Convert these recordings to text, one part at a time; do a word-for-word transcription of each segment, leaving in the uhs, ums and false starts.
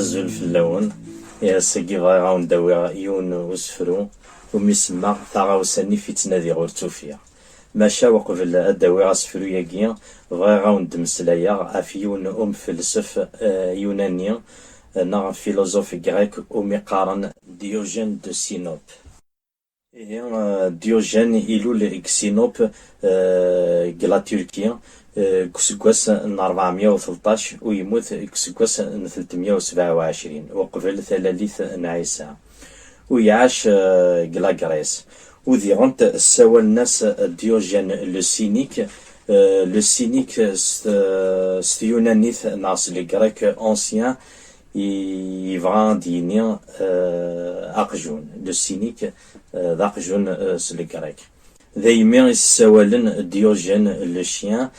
Azul fell-awen. Ass-agi bɣiɣ ad awen-d-awiɣ yiwen usefru umi semmaɣ Taɣawsa-nni f i ttnadiɣ ur tt-ufiɣ. Maca uqbel ad d-awiɣ asefru-agi, bɣiɣ ad awen-d-mmeslayeɣ ɣef yiwen umfelsef, eh, yunani, eh, neɣ filozof grek umi qqaren Diogène de Sinope. Ihi, eh, Diogène ilul deg Sinope, eh, deg la Turquie, eh, deg useggas n ṛebɛemya u tleṭṭac u yemmut deg useggas n tlettmya u sebɛa u ɛecrin, uqbel talalit n Ɛisa. U iɛac, eh, deg la Grèce. U diɣen ssawalen-as Diogène le Cynique, eh, le Cynique s, s tyunanit neɣ s le grec ancien, i, yebɣa ad d-yini, eh, aqjun. Le Cynique, eh, d aqjun, eh, s le grec. Daymi i s-ssawalen Diogène le chien,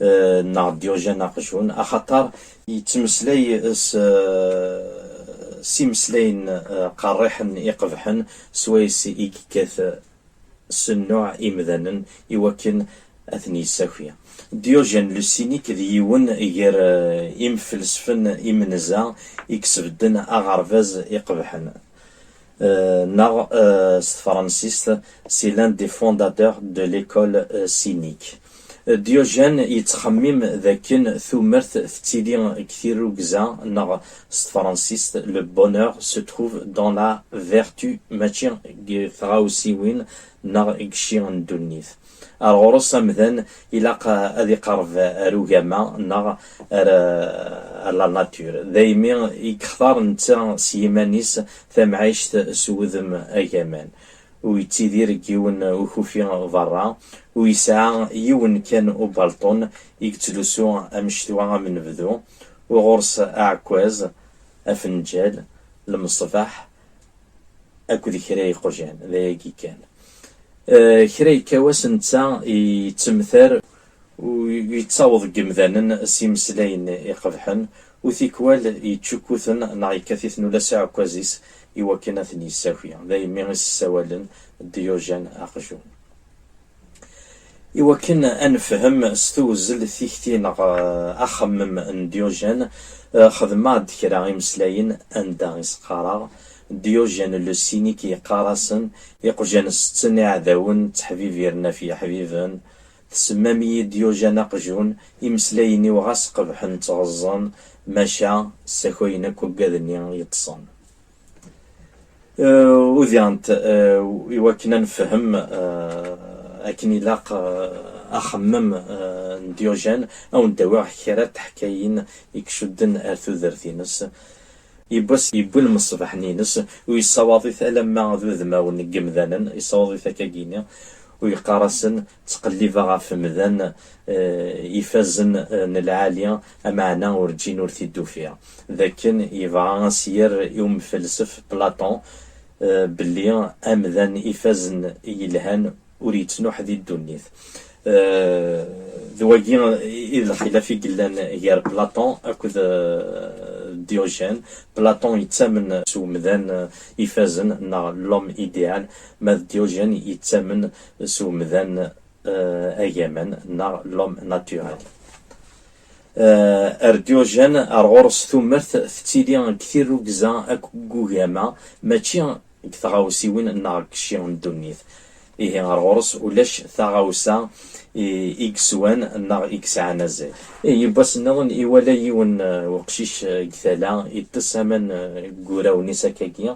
eh, neɣ Diogène aqjun, axaṭer yettmeslay s, s imeslayen, eh, qerriḥen, iqebḥen, swayes i yekkat s nnuɛ imdanen i wakken ad ten-yessaki. Diogène le Cynique d yiwen gar, eh, imfelsfen imenza i yesbedden aɣerbaz iqebḥen, eh, neɣ, eh, s tefransist, c'est l'un des fondateurs de l'école, eh, cynique. Diogène yettxemmim dakken tumert tettili deg tirrugza, neɣ s tefransist, le bonheur se trouve dans la vertu, mačči deg tɣawsiwin neɣ deg cci n ddunit. Ar ɣur-s amdan ilaq ad iqerreb ar ugama neɣ ar, ar la nature. Daymi i yextar netta s yiman-is tamɛict s wudem agaman. U yettidir deg yiwen ukufi berra, u yesɛa yiwen kan ubalṭun i yettlusu amectwa amenbdu, u ɣur-s aɛekkaz, afenǧal, lmeṣbaḥ, akked kra yeqjan, d ayagi kan. Eh, kra yekka wass netta yettemtar u yettaweḍ deg yemdanen s imeslayen iqebḥen, u tikwal yeččukuten neɣ yekkat-iten ula s aɛekkaz-is i wakken ad ten-yessaki. Daymi i s-ssawalen Diogène aqjun. I wakken ad nefhem s tewzel tikti neɣ, eh, axemmem n Diogène, eh, xedmeɣ-d kra imeslayen anda i s-qqareɣ. Diogène le Cynique yeqqar-asen: "Iqjan setten iɛdawen ttḥebibiren ɣef yeḥbiben. Tsemmam-iyi Diogène aqjun, imeslayen-iw ɣas qebḥen ttɣeẓẓen, maca ssakayen akk agad-nni yeṭṭsen." Eh, udiɣent, eh, i wakken ad nefhem, eh, akken ilaq, eh, axemmem, eh, n Diogène, ad wen-d-awiɣ kra n teḥkayin i icudden ar tudert-ines. Yiwwas yewwi lmeṣbaḥ-nni-ines, u yessawaḍ-it alamma d udmawen n yemdanen, yessawaḍ-it akkagini, u yeqqar-asen: "Ttqellibeɣ ɣef umdan, eh, ifazen, eh, n lɛali, ameɛna urǧin ur t-id-ufiɣ." D akken yebɣa a s-yerr i umfelsef Platon, eh, belli amdan ifazen yelhan ur yettnuḥ di ddunit. Eh, d wagi i d lxilaf i yellan gar Platon akked, eh, Diogène. Platon yettamen s umdan, eh, ifazen, neɣ l'homme idéal, ma d Diogène yettamen s umdan, eh, agaman, neɣ l'homme naturel. Eh, ar Diogène, ar ɣur-s tumert tettili deg tirrugza akked deg ugama, mačči deg tɣawsiwin neɣ deg cci n ddunit. Ihi, ar ɣur-s ulac taɣawsa i, i yeswan neɣ i yesɛan azal. Ihi, yiwwas nniḍen iwala yiwen, eh, weqcic, eh, deg tala, iṭṭes aman, eh, deg wurawen-is akkagi.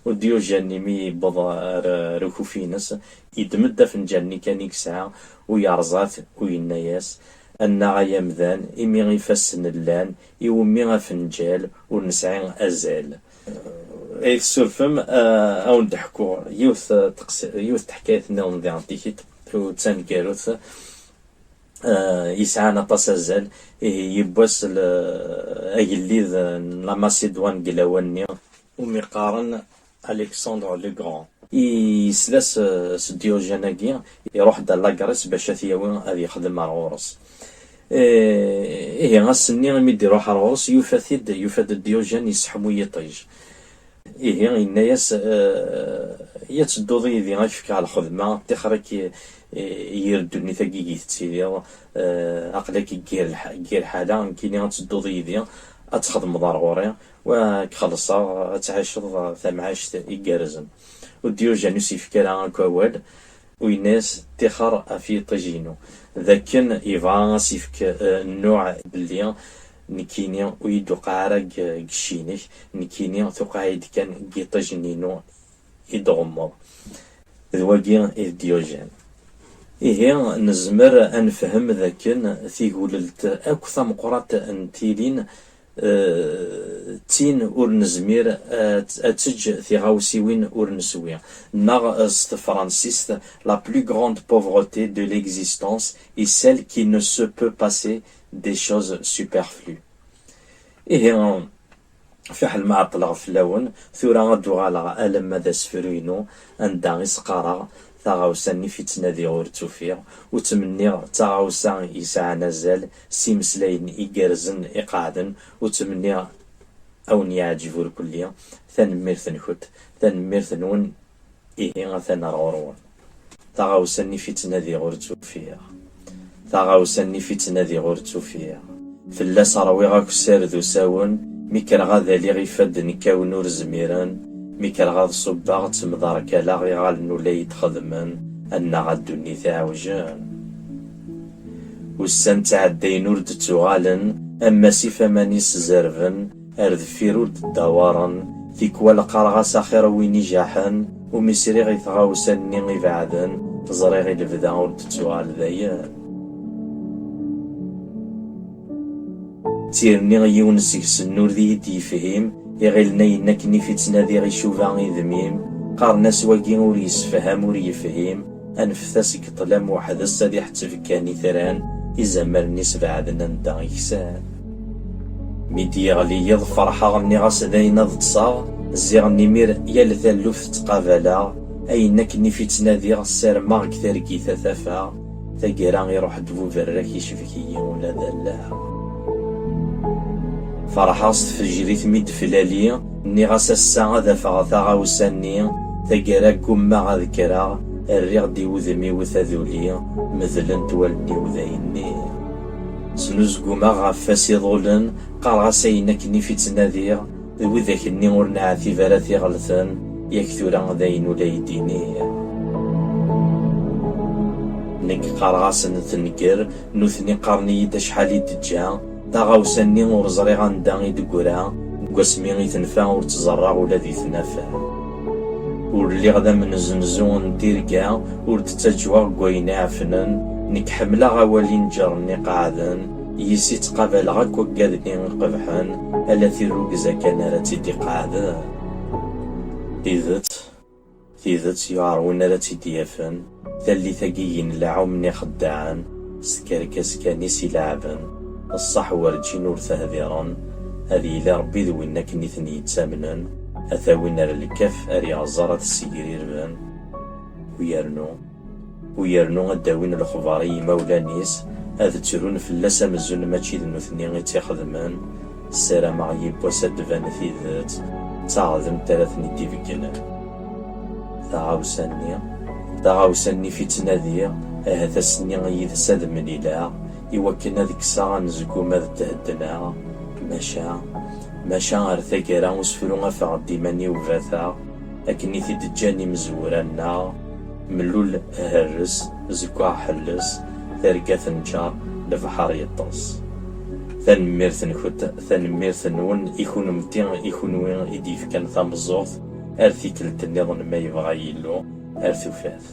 U Diogène, imi yewweḍ ar, ar ukufi-ines, yeddem-d afenǧal-nni kan i yesɛa, u yerẓa-t, u yenna-yas: "Annaɣ ay amdan, imi ifassen llan, iwumi afenǧal ur nesɛi azal." Ay tessurfem, eh, ad wen-d-ḥkuɣ yiwet, eh, teqs-, yiwet teḥkayt nniḍen diɣen tikit, u d taneggarut, eh, yesɛan aṭas azal. Ihi, yiwwas l-, agellid n la Macédoine deg lawan-nni, umi qqaren Alexandre le Grand. Yesla s, s Diogène-agi, iruḥ-d ar la Grèce bac ad t-yawi ad yexdem ar ɣur-s. Eh, ihi, ass-nni imi d-iruḥ ar ɣur-s, yufa-t-id, yufa-d Diogène yesseḥmu yiṭij. Ihi, yenna-yas: "Eh, ya tedduḍ yid-i, ad k-fkeɣ lxedma, ṭixer-ik, eh, yir ddunit-agi i tettiliḍ, eh, aql-ak deg yir lḥ-, deg yir ḥala, nekkini ad tedduḍ yid-i, ad txedmeḍ ar ɣur-i, wa ad k-xellṣeɣ, ad tɛiceḍ tamɛict igerrzen. Ur d-yujan ur s-yefki ara akk awal, u yenna-yas: "Ṭixer ɣef yiṭij-inu." D akken yebɣa ad s-yefk, eh, nnuɛ belli nekkini ur yi-d-tuqiɛ ara deg, deg cci-inek, nekkini tuqiɛ-iyi-d kan deg yiṭij-nni-inu i d-tɣummeḍ. D wagi i d Diogène. Ihi, nezmer ad nefhem d akken tigulelt akk tameqqrant n tilin, eh, d tin ur nezmir ad, ad teǧǧ tiɣawsiwin ur neswi, neɣ, eh, s tefransist, la plus grande pauvreté de l'existence est celle qui ne se peut passer des choses superflues. Ihi, fiḥel ma ɛeṭṭleɣ fell-awen, tura ad d-uɣaleɣ alamma d asefru-inu, anda i s-qqareɣ: "Taɣawsa-nni f i ttnadiɣ ur tt-ufiɣ, u ttmenniɣ d taɣawsa yesɛan azal, s imeslayen igerrzen iqeɛden, u ttmenniɣ a wen-yeɛǧeb urkelli. Tanemmirt-nkent, tanemmirt-nwen." Ihi atan ar ɣur-wen. Taɣawsa-nni f i ttnadiɣ ur tt-ufiɣ. Taɣawsa-nni f i ttnadiɣ ur tt-ufiɣ. Fell-as ṛwiɣ akessar d usawen, mi kkreɣ ad aliɣ ifadden kkawen ur zmiren, mi kkreɣ ad ṣubbeɣ ttemderkaleɣ iɣallen ula yi-d-xedmen, annaɣ a ddunit iɛewjen. Ussan ttɛeddayen ur d-ttuɣalen, am asif aman-is zerben, ar deffir ur d-ddawaren, tikwal qqareɣ-as axir win ijaḥen, umi sriɣ i tɣawsa-nni ibeɛden, ẓriɣ i lebda ur d-tettuɣal dayen. Tirni yiwen seg-sen ur d iyi-d-yefhim, iɣilen ayen akken i t-ttnadiɣ icuba idmim, qqaren-as wagi ur yessefham ur yefhim, anfet-as deg ṭṭlam weḥd-s ad iḥetteb kan itran, izamaren-is beɛden anda i ksan. Mi d-yeɣli yiḍ ferḥeɣ, nniɣ-as dayen ad ṭṭseɣ, ziɣen imir yal talluft ttqabaleɣ, ayen akken i t-ttnadiɣ ssarmeɣ deg targit ad t-afeɣ, taggara iruḥ-d buberrak icbek-iyi ula d allaɣ. Ferḥeɣ s tfejrit mi d-flali, nniɣ-as ass-a ad afeɣ taɣawsa-nni, taggara ggummaɣ ad kkreɣ, rriɣ-d i wudem-iw taduli, medlent wallen-iw dayenni. Snuzgumeɣ ɣef wass iḍulen, qqareɣ-as ayen akken i t-ttnadiɣ, d widak-nni ur neɛtib ara tiɣelten, yak tura d ayen ula i d-iniɣ. Nekk qqareɣ-asen tenger, nutni qqaren-iyi-d acḥal i d-teǧǧa, taɣawsa-nni ur ẓriɣ anda i d-teggra, deg wasmi i tenfa ur tt-ẓerreɣ ula di tnafa. Ur lliɣ d amenzenzu n tirga, ur d-ttaǧwaɣ deg wayen iɛefnen, nekk ḥemmleɣ awal inǧer-nni qeɛden, yis-i ttqabaleɣ akk waggaden-nni iqebḥen, ala tirrugza kan ara tt-id-iqeɛden. Tidet, tidet yuɛer win ara tt-id-yafen, tallit-agi n lɛum n ixeddaɛen, s tkerkas kan i s-ileɛben, ṣṣeḥ werǧin ur tehdiren, ad yili Rebbi d win akken i ten-yettamnen, ad t-awin ar lkaf ar yeɛẓer ad t-ssegrirben, u yernu, u yernu ad d-awin lexbar i yimawlan-is, ad ttrun fell-as amzun mačči d nutni i tt-ixedmen, ssarameɣ yiwwas ad d-tban tidet d taɣdemt ara ten-id-ibeggnen. Taɣawsa-nni, taɣawsa-nni f i ttnadiɣ, ahat ass-nni yid-s ad mlileɣ, i wakken ad kkseɣ anezgum ad t-heddneɣ, maca, maca ar taggara usefru afeɣ-d iman-iw bateɣ, akken i t-id-ǧǧan imezwura-nneɣ, mellul herres, zeggaɣ ḥelles, targa tenǧer, lebḥer yeṭṭes. Tanemmirt-nkent, tanemmirt-nwen i kunemti, i kunwi i d-yefkan tameẓẓuɣt, ar tikkelt nniḍen ma yebɣa Yillu, ar tufat.